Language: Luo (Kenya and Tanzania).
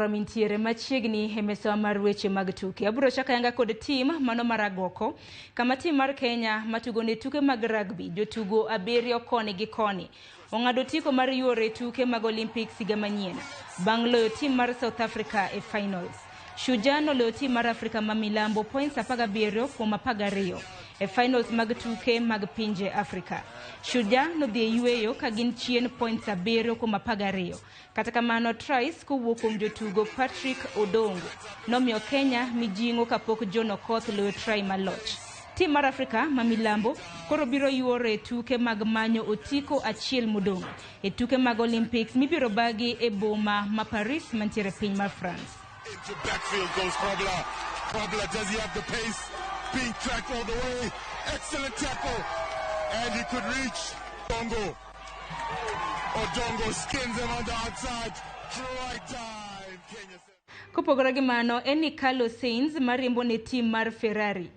Mintiere machiegni e mesawa mar weche mag tuke. Abiro chako ayanga kod tim mano mar agoko, kama tim mar Kenya matugo ne tuke mag rugby, jotugo abiriyo koni gi koni, ong'ado otiko mar yuoro e tuke mag Olympics higa manyien, bang' loyo tim mar South Africa e finals. Shujaa noloyo tim mar Afrika ma Milambo points 17 kuom 12 e finals mag tuke mag pinje Afrika. Shujaa nodhi e yueyo ka gin chien points 7 kuom 12. Kata kamano, tries kowuok kuom jotugo Patrick Odongo nomiyo Kenya mijing'o kapok John Okoth loyo try maloch. Tim mar Afrika ma Milambo koro biro yuoro e tuke mag manyo otiko achiel modong' e tuke mag Olympics mibiro bagi e boma ma Paris mantiere piny mar France. Into backfield goes Grobler. Grobler, does he have the pace? Being tracked all the way. Excellent tackle. And he could reach Odongo. Odongo skins him on the outside. Try time. Kenya. Kopogore gi mano, en ni Carlos Sainz mariembo ne tim mar Ferrari.